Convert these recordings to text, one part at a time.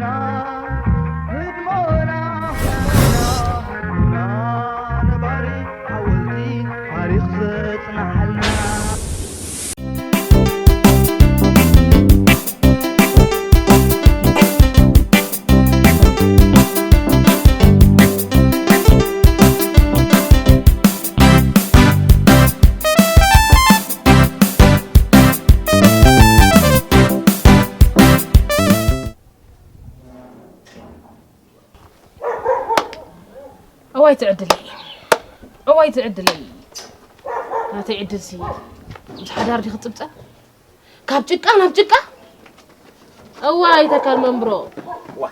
ህድሞና፣ ህድሞና፣ ህድሞና ነባሪ ሓወልቲ ታሪኽ ዘጽንሓልና። እዋይ ትዕድለይ፣ እዋይ ትዕድለይ። ናተይ ዕድልሲ ምስ ሓዳር ዲኺ ትብጸ? ካብ ጭቃ ናብ ጭቃ? እዋይ ተካል መንብሮ። ዋ፣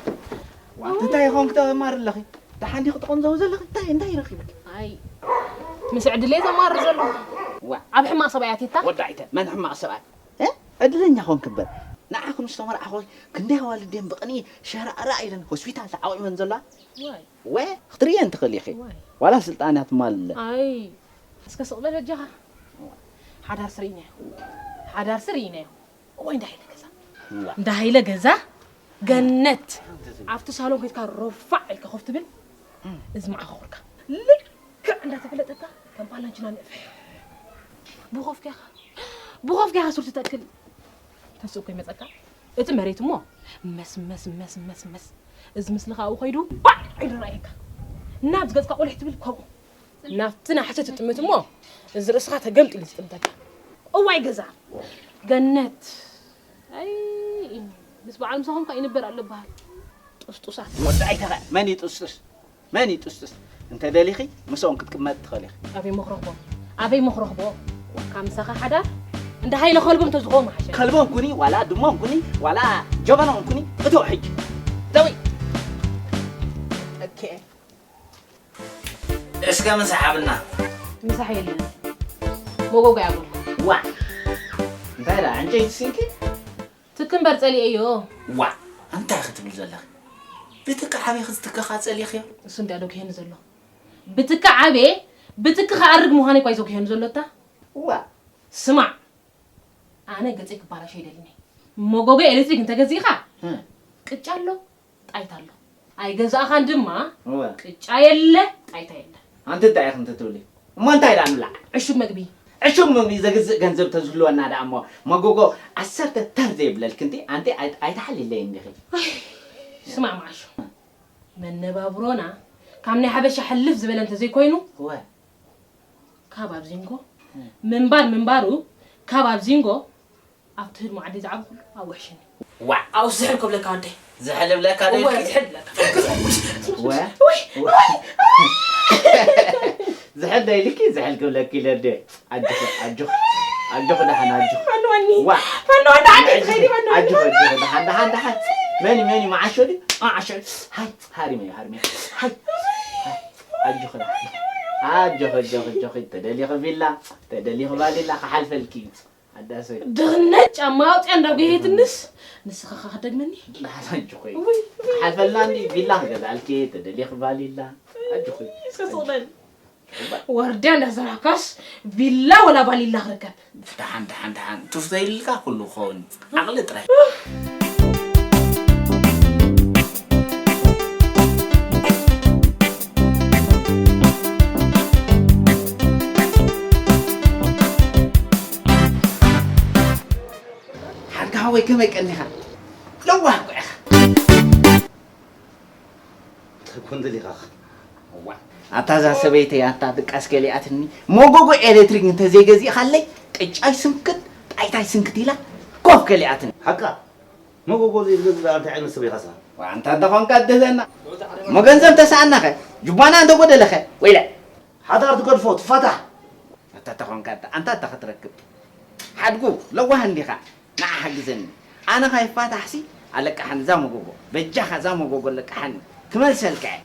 ዋ፣ እንታይ ይኾን ክተማር ኣለኺ? ደሓን ዲኺ ትቆንዘው ዘለኺ? እንታይ፣ እንታይ ረኺብኪ? ኣይ፣ ምስ ዕድለይ ዘማርር ዘሎ። ዋ። ኣብ ሕማቕ ሰብኣይ ኣትየታ? ወዳኢተ፣ መን ሕማቕ ሰብኣይ? እ? ዕድለኛ ኾንኪ እምበር። ንዓኺ ምስ ተመርዓኹ ክንደይ ኣዋልድ እየን ብቕንኢ ሸራዕራዕ ኢለን ሆስፒታል ተዓቒመን ዘለዋ? ዋይ። ወ፣ ክትርእየን ትኽእሊ ኢኺ። ዋይ። ዋላ ስልጣንያ ትማልለ። ኣይ፣ እስከ ስቕ በል በጃኻ። ሓዳር ስርኢናዮ። ሓዳር ስርኢናዮ። እዋይ፣ እንዳ ሃይለ ገዛ። ዋ። እንዳ ሃይለ ገዛ፣ ገነት። ሓንቲ ዝም- ኣብቲ ሳሎን ከይድካ ሮፋዕ ኢልካ ኮፍ ትብል፣ እም። እዚ መዓኾኾርካ። ልክዕ እንዳተፈለጠካ፣ ከም ፓላንችና ንፍሕ። ብኾፍካ ኢኻ፣ ብኾፍካ ኢኻ ሱር ትተክል። ተስእ እኮ ይመጸካ። እቲ መሬት እሞ መስ፣ መስ፣ መስ፣ መስ፣ መስ። እዚ ምስልኻ ኣብኡ ኸይዱ ባዕ ኢሉ ይረኣየካ። ናብዚ ገጽካ ቁልሕ ትብል ከምኡ። ናብቲ ናሕሲ ትጥምት እሞ እዚ ርእስኻ ተገምጢሉ ዝጥምተካ። እዋይ ገዛ ገነት። ኣይ፣ ምስ በዓል ምሳኹም ከኣ ይንበር ኣሎ በሃል። ጥስጡሳት። ወዲ ኣይተኸ-፣ መን ይጥስጥስ? መን ይጥስጥስ? እንተ ደሊኺ፣ ምስኦም ክትቅመጥ ትኽእሊ ኢኺ። ኣበይ መኽረኽቦ? ኣበይ መኽረኽቦ? ካብ ምሳኻ ሓዳር? እንዳ ሃይለ ከልቦም ተዝኾኑ ሓሸ። ከልቦም ኩኒ፣ ዋላ ድሞም ኩኒ፣ ዋላ ጀበናኦም ኩኒ፣ እቶ ሕጂ። ደዊ። ኦኬ። እስከ ምሳሕ ኣብልና። ምሳሕ የለን። መጎጎ ያብሉ። ዋ። እንታይ ደኣ፣ ዕንጨይቲ ሲንኪ? ትክ እምበር ጸሊኤዮ። ዋ፣ እንታይ ክትብል ዘለኺ? ብትካ ዓበይ ክትትከኻ ጸሊእኽዮ? እሱ እንድያ ዶ ክሄኒ ዘሎ። ብትካ ዓበይ፣ ብትክ ክኣርግ ምዃነይ እኳ እዩ ዘጉሄኒ ዘሎ እታ። ዋ። ስማዕ፣ ኣነ ገጸይ ክባላሾ ኣይደልን እየ። መጎጎ ኤሌክትሪክ እንተገዚእኻ፣ እ። ቅጫ ኣሎ፣ ጣይታ ኣሎ። ኣይገዛእኻን ድማ፣ እወ። ቅጫ የለ፣ ጣይታ የለ። ኣንቲ እንታይ ኢኺ እንተ ትብሊ? እሞ እንታይ ደኣ ንብላዕ? ዕሹግ መግቢ። ዕሹግ መግቢ ዘግዝእ ገንዘብ ተዝህልወና ደኣ እሞ፣ መጎጎ ዓሰርተ ተር ዘይብለልኪ እንቲ፣ ኣንቲ ኣይ-፣ ኣይትሓልይለይ እንዲኺ። ኣይ፣ ስማዕ መዓሾ። መነባብሮና ካብ ናይ ሓበሻ ሕልፍ ዝበለ እንተዘይኮይኑ፣ እወ። ካብ ኣብ ዚንጎ እ። ምንባር ምንባሩ፣ ካብ ኣብ ዚንጎ ኣብቲ ህድሞ ዓደይ ዝዓበኹሉ ኣብኡ ይሕሸኒ። ዋዕ! ኣብኡስ ዝሕል ክብለካ ወደይ። ዝሕል እብለካ ዶ እወ፣ ኢልኪ? ዝሕል እብለካ። ወ? ውይ፣ ውይ። ዝሕል ዶ ኢልኪ? ዝሕል ክብለኪ ኢለ እንዴ? ኣጆኺ፣ ኣጆኺ። ኣጆኺ ደሓን፣ ኣጆኺ። ፈንወኒ። ዋዕ! ፈንወኒ፣ ዓደይ ትኸይዲ፣ ፈንወኒ። ኣጆኺ፣ ኣጆኺ። ደሓን፣ ደሓን፣ ደሓን። መኒ፣ መኒ፣ መዓሾ ድዩ? መዓሾ። ሃይ፣ ሃሪመዮ፣ ሃሪመዮ። ሃይ። ሃይ። ኣጆኺ ደሓን። ኣጆኺ፣ ኣጆኺ፣ ኣጆኺ። ተደሊኺ ቪላ፣ ተደሊኺ ቫኒላ፣ ክሓልፈልኪ እዩ። ኣዳሰይ። ድኽነት ጫማ ኣውፅያ እንዳጉየየትንስ ንስኻ ኸ ክደግመኒ? ደሓን ኣጆኺ። ውይ፣ ውይ። ሓልፈልና እንዲ ቪላ ክገዝኣልኪ ተደሊኺ ቫሊላ። ኣጆኺ። እስከ ስቕ በል። ወርድያ እንዳዘራካስ ቪላ ወላ ቫሊላ ክርከብ? ደሓን፣ ደሓን፣ ደሓን። ቱፍ ዘይልካ ኩሉ ክኸውን። ዓቕሊ ጥራይ። ሓድካ ሓወይ ከመይ ቀኒኻ? ለዋህ እኮ ኢኻ። እንታይ ኮን ደሊኻ? እዋ፣ ኣታ እዛ ሰበይተይ ኣታ ድቃስ ገሊኣትኒ። መጎጎ ኤሌክትሪክ እንተዘይገዚእኻለይ ቅጫይ ስንክት ጣይታይ ስንክት ኢላ ኮፍ ገሊኣትኒ። ሓቃ? መጎጎ ዘይትገዝእ ደኣ እንታይ ዓይነት ሰብ ኢኻሳ? ዋ፣ ኣንታ እንተኾንካ እድህለና። እሞ ገንዘብ እንተሰኣናኸ? ጅባና እንተጎደለኸ? ወይለ! ሓዳር ትገድፎ፣ ትፋታሕ። ኣታ ተኾንካ ኣታ፣ ኣንታ ኣታ ክትረክብ። ሓድጉ፣ ለዋህ እንዲኻ፣ ንዓ ሓግዘኒ። ኣነ ካይፋታሕሲ፣ ኣለቃሓኒ እዛ መጎጎ። በጃኻ እዛ መጎጎ ኣለቃሓኒ። ክመልሰልካ እየ።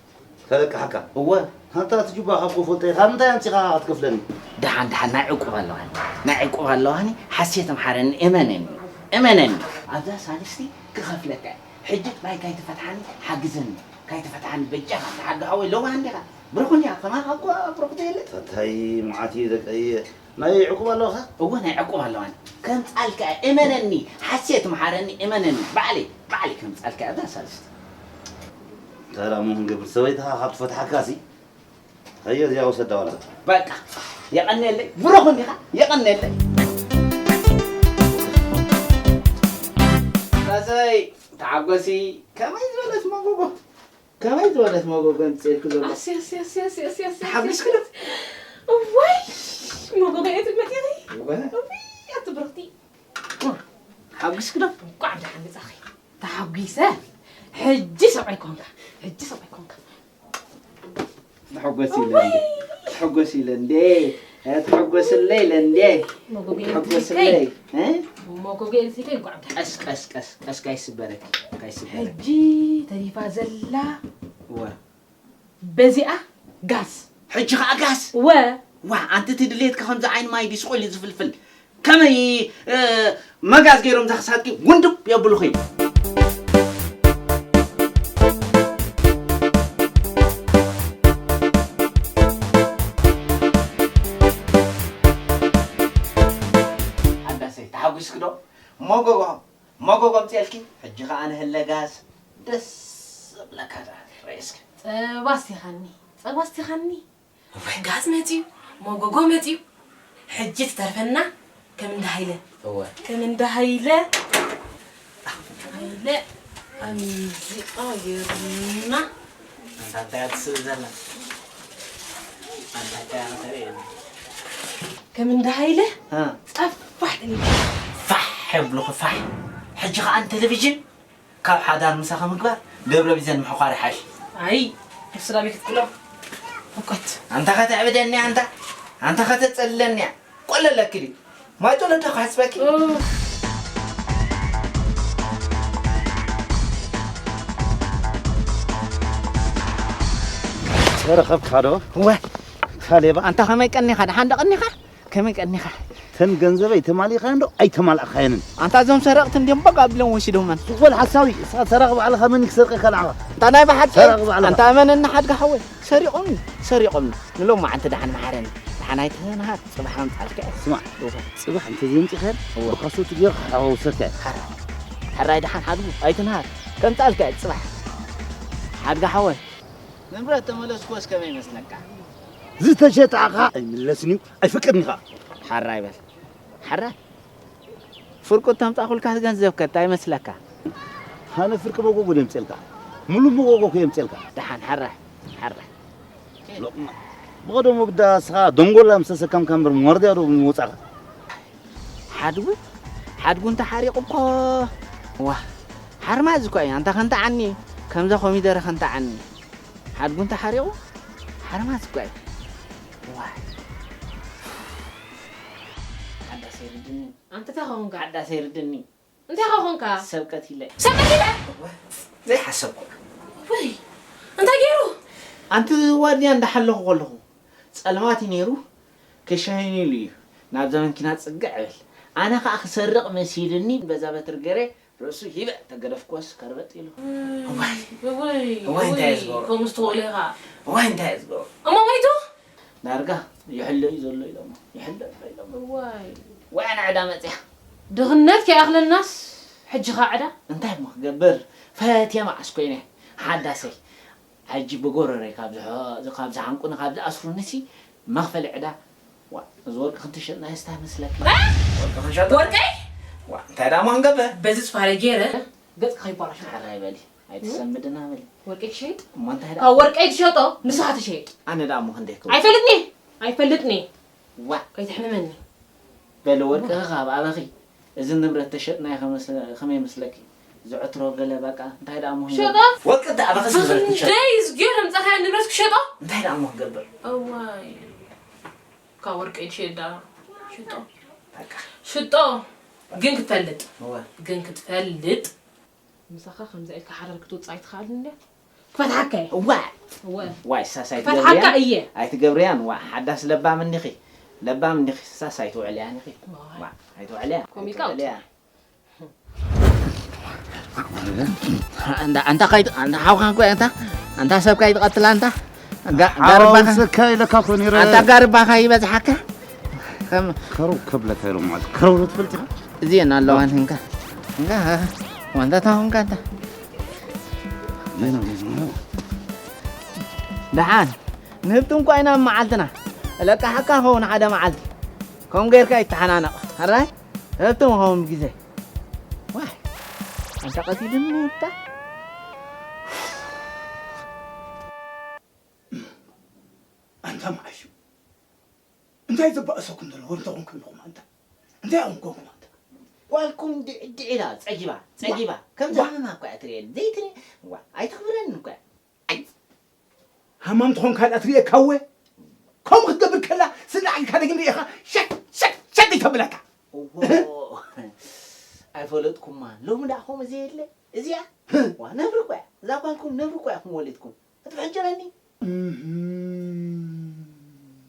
ከለቅሓካ? እወ። ኣንታ እቲ ጁባ ካብ ኮፎልተይ፣ ካብ ምንታይ ኣምጺኻ ክትከፍለኒ? ደሓን፣ ደሓን፣ ናይ ዕቁብ ኣለዋኒ። ናይ ዕቁብ ኣለዋኒ፣ ሓሴት ምሓረኒ፣ እመነኒ። እመነኒ። ኣብዛ ሳልስቲ ክኸፍለካ እየ። ሕጂ ጥራይ ካይትፈትሓኒ፣ ሓግዘኒ። ካይትፈትሓኒ በጃኻ፣ ተሓዶ ሓወይ፣ ለዋህ እንዲኻ። ብሩኽ እንዲኻ፣ ከማኻ እኮ ብሩኽ ዘይለ። እንታይ መዓት እዩ ደቀየ። ናይ ዕቁብ ኣለዋኻ? እወ፣ ናይ ዕቁብ ኣለዋኒ። ከምጻልካ፣ እመነኒ፣ ሓሴት ምሓረኒ፣ እመነኒ። ባዕለይ፣ ባዕለይ ከምጻልካ፣ ኣብዛ ሳልስቲ። እንታይ ደኣ እሞ ክንገብር፣ ሰበይትኻ ካብ ትፈትሓካሲ፣ ኸዮ እዚኣ ውሰዳ ዋላ። በቃ፣ የቐንየለይ። ብሩኽ እንዲኻ፣ የቐንየለይ። ራሰይ፣ ተሓጎሲ፣ ከመይ ዝበለት መጎጎ፣ ከመይ ዝበለት መጎጎ የምፅኤልኪ ዘሎ። ኣስይ፣ ኣስይ፣ ኣስይ፣ ኣስይ፣ ኣስይ፣ ኣስይ፣ ኣስይ፣ ተሓጒስኪ ዶ? እዋይ፣ መጎጎ እየ ትመፂኺ። እወ። እውይ፣ ኣቲ ብርኽቲ። ተሓጒስኪ ዶ? እንኳዕ ብደሓን መፃኺ። ተሓጒሰ። ሕጂ ሰብኣይ ኮንካ። ሕጂ ሰብኣይ ኮንካ። ትሕጎስ ኢለ እንዴ? እዋይ! ትሕጎስ ኢለ እንዴ? እ፣ ትሕጎስለይ ኢለ እንዴ? መጎጎ ትሕጎስለይ፣ ኤሌክትሪከይ። እ? መጎጎ ኤሌክትሪከይ እንኳዕ ብደሓን ቀስ፣ ቀስ፣ ቀስ፣ ቀስ፣ ካይስበረኪ፣ ካይስበረኪ። ሕጂ ተሪፋ ዘላ እወ። በዚኣ ጋዝ። ሕጂ ኸኣ ጋዝ? እወ። ዋ፣ ኣንቲ እቲ ድሌትካ ከምዚ ዓይኒ ማይ ዲስቆ ኢሉ ዝፍልፍል። ከመይ፣ እ፣ መጋዝ ገይሮም እዛ ክሳድኪ ጉንድብ የብሉኺ። ሓዳሰይ፣ ተሓጒስኪ ዶ? መጎጎ፣ መጎጎ ኣምፅኤልኪ። ሕጂ ኸዓ ንህለ ጋዝ ደስ ዘብለካ ዳ ርእስኪ። ጸባ ኣስቲኻኒ፣ ጸባ ኣስቲኻኒ። እወ። ጋዝ መጺኡ፣ መጎጎ መጺኡ። ሕጂ ትተርፈና ከም እንዳ ሃይለ። እወ። ከም እንዳ ሃይለ። ሃይለ ኣምዚኣ ገርና። ኣንታ እንታይ እያ ትስእል ዘላ? ኣንታ እንታይ እያ ተርእየኒ? ከም እንዳ ሃይለ እ። ጸፋሕ ኢልካ። ፋሕ የብሉኺ ፋሕ። ሕጂ ኸኣ ንቴሌቪዥን ካብ ሓዳር ምሳኺ ምግባር ደብረ ቢዘን ምሕዃር ይሓይሽ። ኣይ፣ ንስድራ ቤት ክትጥሎ። እኮት። ኣንታ ከተዕብደኒ ኣንታ። ኣንታ ከተጸልለኒ እያ። ቆለለኪ ድዩ? ማይ ጸሎት ዶ ክሓስበኪ? ኡፍ። ተረኸብካ ዶ? እወ። እታ ሌባ። ኣንታ ከመይ ቀኒኻ? ደሓን ዶ ቀኒኻ? ከመይ ቀኒኻ? ተን ገንዘበይ ተማሊእካየን ዶ ኣይተማላእካየንን? ኣንታ እዞም ሰረቕቲ እንድዮም በቃ ኣቢሎም ወሲዶመን። ዝቆል ሓሳዊ፣ ንስኻ ሰራቒ ባዕልኻ መን እዩ ክሰርቀካ ንዓኻ? ኣንታ ናይ ብሓቂ? ሰራቒ ባዕልኻ። ኣንታ እመነኒ ሓድጋ ሓወይ፣ ሰሪቖምኒ፣ ሰሪቖምኒ። ንሎማዓንቲ ደሓን መሓረኒ። ደሓን ኣይትንሃር፣ ጽባሕ ኣምጻልካ እየ። ስማዕ፣ እወ። ጽባሕ እንተዘይምጺኻየን፣ እወ። ብካሶት ጌርካ ክሓዋውሰካ እየ። ሓራይ፣ ሓራይ ደሓን ሓድጉ፣ ኣይትንሃር። ከምጻልካ እየ ጽባሕ። ሓድጋ ሓወይ። ንብረት ተመለስኩዎስ ከመይ ይመስለካ? ዝተሸጠ ኣቕሓ ኣይምለስን እዩ፣ ኣይፍቅርን እዩ ኸዓ። ሓራይ በል። ሓራይ። ፍርቁ እተምጻእኩልካ ገንዘብ ከ እንታይ ይመስለካ? ኣነ ፍርቂ መጎጎ ድየ የምጽኤልካ? ሙሉእ መጎጎ እኮ የምጽኤልካ። ደሓን ሓራይ፣ ሓራይ። ሎቕማ። ብቐደሙ ግዳ ንስኻ ደንጎላ ምስ ተሰከምካ እምበር ዋርድያ ዶ ምወጻእካ? ሓድጉ? ሓድጉ እንተሓሪቑ እኮ፣ ዋ፣ ሓርማዝ እኮ እዩ። ኣንታ ከንተዓኒ፣ ከምዛ ኮሚደረ ከንተዓኒ። ሓድጉ እንተሓሪቑ፣ ሓርማዝ እኮ እዩ። ዋይ። ሓዳስ ኣይርድኒ። ኣንተ እንታይ ኾንካ? ሓዳስ ኣይርድኒ። እንታይ ኾንካ? ሰብ ቀቲለ። ሰብ ቀቲለ? ዘይሓሰብኩ። ወይ፣ እንታይ ገይሩ? ኣንቲ ዋድያ እንዳሓለኹ ከለኹ፣ ጸልማት እዩ ነይሩ፣ ከሻሂኑ ኢሉ እዩ። ናብዛ መኪና ጽግዕ እብል። ኣነ ኸኣ ክሰርቕ መሲልኒ፣ በዛ በትሪ ገይረ ርእሱ ሂበ ተገደፍኩዎስ ከርበጥ ኢሉ። እዋይ። እወይ፣ እወይ፣ እንታይ እወይ፣ ዝገብሮ? ከምኡ ዝትኽእሉ ኢኻ። እዋይ፣ እንታይ ዝገብሮ? እሞ ሞይቱ? ዳርጋ ይሕሎ እዩ ዘሎ ኢሎሞ። ይሕሎ ኣሎ ኢሎሞ። እዋይ። ወይ ኣነ ዕዳ መጽያ። ድኽነት ከይኣኽለናስ ሕጂ ኸኣ ዕዳ? እንታይ እሞ ክገብር? ፈትየ መዓስ ኮይነ? ሓዳሰይ። ሕጂ ብጎረረይ ካብ ዝሐ-፣ ካብ ዝሓንቁኒ፣ ካብ ዝኣስሩኒሲ መኽፈሊ ዕዳ። ዋ፣ እዚ ወርቂ ክንትሸጥና የስታ መስለኪ? እ? ወርቂ ክንሸጦ? ወርቀይ? ዋ፣ እንታይ ደኣ እሞ ክንገብር? በዚ ጽፋረይ ገይረ ገጽ ከይባላሽ። ሓራይ በሊ፣ ኣይትሰምድና በሊ። ወርቀይ ትሸይጥ? እሞ እንታይ ደኣ? ካብ ወርቀይ ትሸጦ፣ ንስኻ ትሸይጥ። ኣነ ደኣ እሞ ክንደይ ክብል? ኣይፈልጥኒ፣ ኣይፈልጥኒ። ዋ። ከይትሕምመኒ። በሊ ወርቅኺ ካብ ኣበኺ። እዚ ንብረት ተሸጥናዮ ከመስ-፣ ከመይ ይመስለኪ? ዝዕትሮ ገለ በቃ፣ እንታይ ደኣ እሞ ሸጦ? ክንገብር? ወርቂ ደኣ ኣበኺ ንብረት ንሸጥ። ብኽንደይ ዝገርም ጸኻያ ንብረት ክሸጦ? እንታይ ደኣ እሞ ክገብር? እዋይ። ካብ ወርቂ ይሸዳ። ሽጦ። በቃ። ሽጦ። ግን ክትፈልጥ። እወ። ግን ክትፈልጥ። ምሳኻ ከምዛ ኢልካ ሓዳር ክትወጽእ ኣይትኽኣልን እንድያ? ክፈትሓካ እየ። እዋ። እወ። ዋይ፣ ሳስ ክፈትሓካ ኣይትገብርያን? እየ። ኣይትገብርያን? ዋ፣ ሓዳስ ለባም እንዲኺ። ለባም እንዲኺ፣ ሳስ ኣይትውዕልያን ኢኺ። ዋይ። ዋ፣ ኣይትውዕልያን? ኮሚካ ኣይትውዕልያን? ኣንታ፣ ኣንታ ካይት-፣ ኣንታ ሓውካ እኮ ኣንታ፣ ኣንታ ሰብካ ይትቐትል ኣንታ። ጋ-፣ ጋርባኻ። ሓውስካ ኢለካ እኮ ነይረ። ኣንታ ጋርባኻ ይበዝሓካ። ከም ከረው ከብለካ ኢሎም ማለት ከረው ዶ ትፈልጥ ኢኻ? እዚኤን ኣለዋ እንካ። እንካ፣ ዋንታ ታሁንካ ኣንታ። ዜና፣ ዜና። ደሓን ንህብቲ እንኳ ኢና መዓልትና እለቃሓካ ኸውን ሓደ መዓልቲ ከም ጌርካ ይተሓናነቕ። ሕራይ ህብቲ ምኸውን ግዜ ዋይ ኣንተ ቀቲልኒ ህብታ ኣንታ መዓሹ እንታይ ዘባእሰኩም ዘሎ ወንተኹም ከለኹም ኣንታ እንታይ ኣኹም ኮንኩም ኣንታ ጓልኩም ድዕድዕ ኢላ ጸጊባ ጸጊባ ከም ዘመማ እኳ እያ ትርእየኒ ዘይትኒ ዋ ኣይተኽብረኒ እኳ እያ ሃማም ትኾን ካልኣ ትርእየካ እወ ከምኡ ክትገብር ከላ ስላዕ ኢልካ ደጊም ርኢኻ ሸክ ሸክ ሸክ ይተብለካ እዎ ኣይፈለጥኩማ ሎሚ ደኣ ከምኡ ዘየለ እዚኣ ዋ ነብሪ እኳ እያ እዛ ጓልኩም ነብሪ እኳ እያ ክመወለድኩም ክትፍሕጭረኒ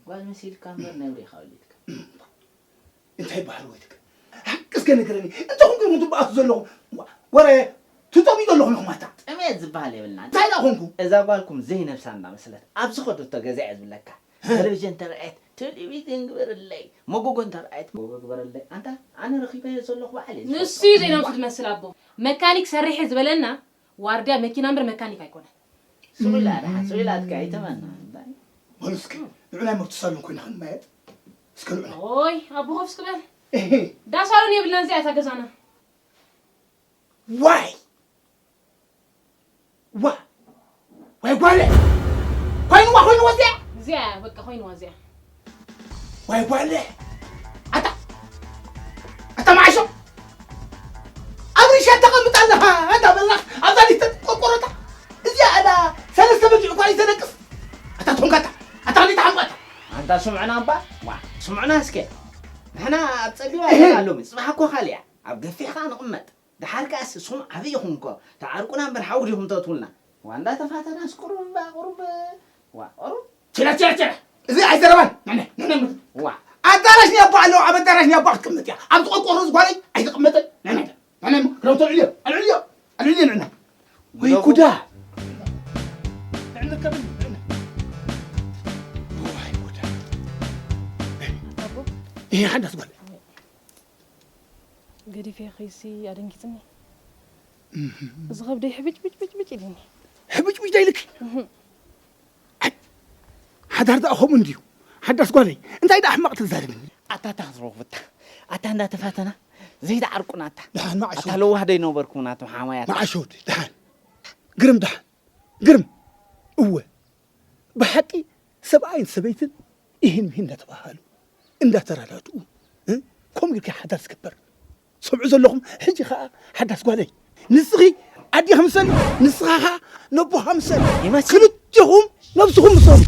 ጓል መሲልካ እምበር ነብሪ ኢኻ ወሊድካ እንታይ ባህሪ ወይትክ ሓቂ እስከ ንገረኒ እንተ ኩንኩም ትበኣሱ ዘለኹም ወረ ትጠምዩ ዘለኹም ኢኹም ኣታ ጥሜት ዝበሃል የብልና እንታይ ዳ ኮንኩ እዛ ጓልኩም ዘይነብሳ እንዳመስለት ኣብ ዝኸደቶ ገዛ እየ ዝብለካ ቴሌቪዥን ተረኣየት ቴሌቪዥን ግበረለይ መጎጎ እንተረኣየት መጎጎ ግበረለይ ኣንታ ኣነ ረኺበዮ ዘለኹ በዓል እየ ንሱ እዩ ዘይነብሱ ትመስል ኣቦ መካኒክ ሰሪሐ ዝበለና ዋርድያ መኪና እምበር መካኒክ ኣይኮነን። ስቕ ኢላ ደሓን ስቕ ኢላትካ ኣይተመና እምበር። በሉ እስኪ ንዑ ናይ ሞቱ ሳሎን ኮይና ክንመያየጥ እስከ ንዑ ናይ። ኦይ ኣቦ ኮፍ እስኪ በል። እህ ዳ ሳሎን የብልናን እዚኣ እታ ገዛና። ዋይ ዋ ዋይ ጓለ ኮይንዋ ኮይንዋ እዚኣ። እዚኣ እያ በቃ ኮይንዋ እዚኣ። ዋይ ጓለ ኣታ ኣታ መዓሾ ኣብ ሪሻ ተቐምጥ ኣለኻ ኣታ በላኽ ኣብዛ ሊተ ቆርቆሮታ እዚኣ ኣላ ሰለስተ በጊዕ እኳ ይተደቅስ ኣታ ትኾንካታ ኣታ ሊተ ሓምቋታ ኣንታ ስምዑና እባ ዋ ስምዑና እስከ ንሕና ኣብ ጸቢባ ኣለና ሎሚ ጽባሕ እኮ ካልእ እያ ኣብ ገፊሕ ከኣ ንቕመጥ ደሓር ከኣስ ስኹም ዓቢ ኢኹም እኮ ተዓርቁና እምበር ሓዊ ዲኹም ተእትውልና ዋንዳ ተፋተናስ ቁሩብ እባ ቁሩብ ዋ ቁሩብ ችላ ችላ ችላ እዚ ኣይዘረባን ነነ ነነ ምድ ዋ ኣዳራሽ ናይ ኣቦ ኣለዎ ኣብ ኣዳራሽ ናይ ኣቦ ክትቅመጥ እያ ኣብዚ ቆርቆሮ ዝጓለይ ኣይትቅመጥን ነነ ነነ ክረምቶ ኣልዕልዮ ኣልዕልዮ ኣልዕልዮ ንዕና ወይ ጉዳ ንዕና ከብል ንዕና ወይ ጉዳ ይሄ ሓዳስ ጓል ገዲፈ ከይሲ ኣደንጊፅኒ እዚ ከብደይ ሕብጭ ብጭ ብጭ ብጭ ኢሉኒ ሕብጭ ብጭ ዳ ኢልክ ሓዳር ደኣ ከምኡ እንድዩ ሓዳስ ጓለይ እንታይ ደኣ ሕማቕ ትዛረብኒ ኣታ ኣታ ክትረኽቡ ኣታ ኣታ እንዳተፋተና ዘይትዓርቁና ኣታ ደሓን መዓሾ ኣታ ለዋህ ዶ ኣይነበርኩም ናቶም ሓማያት መዓሾ ወዲ ደሓን ግርም ደሓን ግርም እወ ብሓቂ ሰብኣይን ሰበይትን ኢሂን ምሂን እንዳተባሃሉ እንዳተራዳድኡ እ? ከምኡ ኢልካ ሓዳር ዝግበር ሰምዑ ዘለኹም ሕጂ ኸዓ ሓዳስ ጓለይ ንስኺ ኣዴኻ ምሰሊ ንስኻ ኸዓ ነቦኻ ምሰሊ ይመስል። ክልቴኹም ነብስኹም ምሰሉ